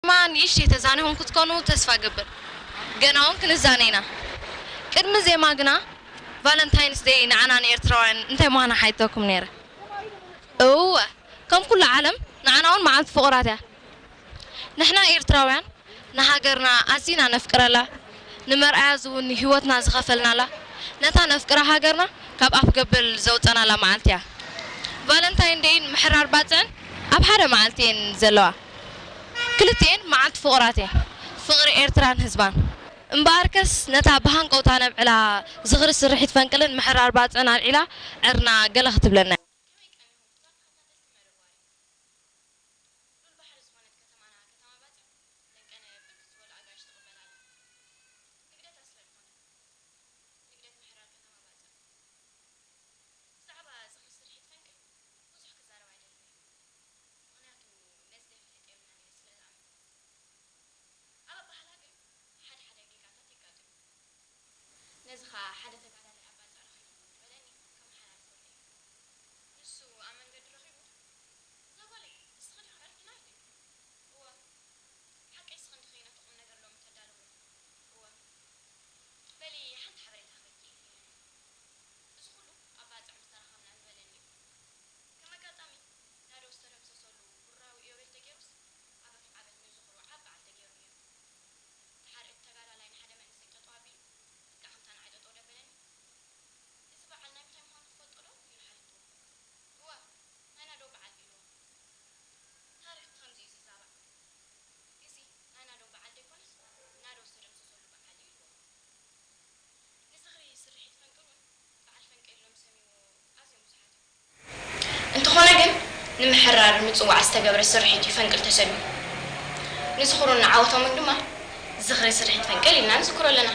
ዜማ ንእሽተይ ተዛኒኹም ክትኮኑ ተስፋ ገብር። ገና እውን ክንዛነ ኢና። ቅድሚ ዜማ ግና ቫለንታይንስ ደይ ንዓና ንኤርትራውያን እንታይ ምዃና ሓይተኩም ነይረ። እወ፣ ከም ኩሉ ዓለም ንዓና እውን መዓልቲ ፍቑራት እያ። ንሕና ኤርትራውያን ንሃገርና ኣዚና ነፍቅረላ፣ ንመርኣያ ዝውን ህይወትና ዝኸፈልናላ፣ ነታ ነፍቅራ ሃገርና ካብ ኣፍ ገበል ዘውጸናላ መዓልቲ እያ። ቫለንታይን ደይን ምሕራር ባጽዕን ኣብ ሓደ መዓልቲ እየን ዘለዋ። ክልቲኤን መዓልቲ ፍቑራት እየን፣ ፍቕሪ ኤርትራን ህዝባን። እምበኣርከስ ነታ ብሃንቀውታ ነብዕላ ዝኽሪ ስርሒት ፈንቅልን ምሕራር ባጽዕን ኣልዒላ ዕርና ገለ ክትብለና እያ። ከመይ ቀኒኹም ክቡራት ተኸታተልቲ መደብ ዋሪ? ሉል ባሕሪ ዝኾነት ከተማና ከተማ ባጽዕ ደቀነ ብርክት ዝበሉ ኣጋይሽ ትቕበል ኣላ። ንግደታ ስለ ዝኾነ፣ ንግደት ምሕራር ከተማ ባጽዕ። ብዛዕባ ዝኽሪ ስርሒት ፈንቅል ብዙሕ ክዛረብ ኣይደልን እየ። ምኽንያቱ ነዚ ዘይፈልጥ የብልናን ኢለ ስለ ዝኣምን። ኣብ ኣበሃህላ ግን ሓደ ሓደ ጌጋታት የጋጥሙ። ነዚ ኸኣ ሓደ ተጋዳላይ ኣብ ባጽዕ ረኺበ ዝበለኒ ከመሓላልፈሉ እየ። ንሱ ኣብ መንገዲ ረኺቡ፣ "እዛ ጓለይ፣ ንስኺ ዲኺ ዕርክና?" ኢሉኒ። "እወ፣ ሓቀይ፣ ንስኺ እንዲኺ ነቲ ቁም ነገር ሎሚ ተዳለውዮ?" "እወ፣ በሊ ሓንቲ ሓበሬታ ክህበኪ?" ኢሉኒ። እዚ ኩሉ ኣብ ባጽዕ ምስ ተራኸብና ዝበለኒ እዩ። ከም ኣጋጣሚ ናደው ዝተደምሰሰሉ ውራዊ ኢዮቤል ተገይሩስ፣ ዓበፍ ዓበፍ ንዝኽሩ ዓቢ በዓል ተገይሩ ነይሩ። ደሓር እቲ ተጋዳላይ ንሓደ መንእሰይ ጠጠው ኣቢሉ፣ ልክዕ ከምታ ንዓይ ጠጠው ደበለኒ፣ "እዚ በዓል ናይ ምንታይ ምዃኑ ትፈልጦ ዶ?" ኢሉ ሓቲትዎ። "እወ፣ ናይ ናደው በዓል" ኢልዎ። ታሪኽ ብኸምዚ እዩ ዝዛባዕ። እዚ ናይ ናደው በዓል ደይኮነስ፣ ናደው ዝተደምሰሰሉ በዓል እዩ ኢልዎ። ንዝኽሪ ስርሒት ፈንቅል እውን በዓል ፈንቅል ኢሎም ዝሰምይዎ ኣዝዮም ብዙሓት እዮም። እንተኾነ ግን፣ ንምሕራር ምጽዋዕ ዝተገብረ ስርሒት እዩ ፈንቅል ተሰምዩ። ንዝኽሩን ንዓወቶምን ድማ ዝኽሪ ስርሒት ፈንቅል ኢልና ንዝክሮ ኣለና።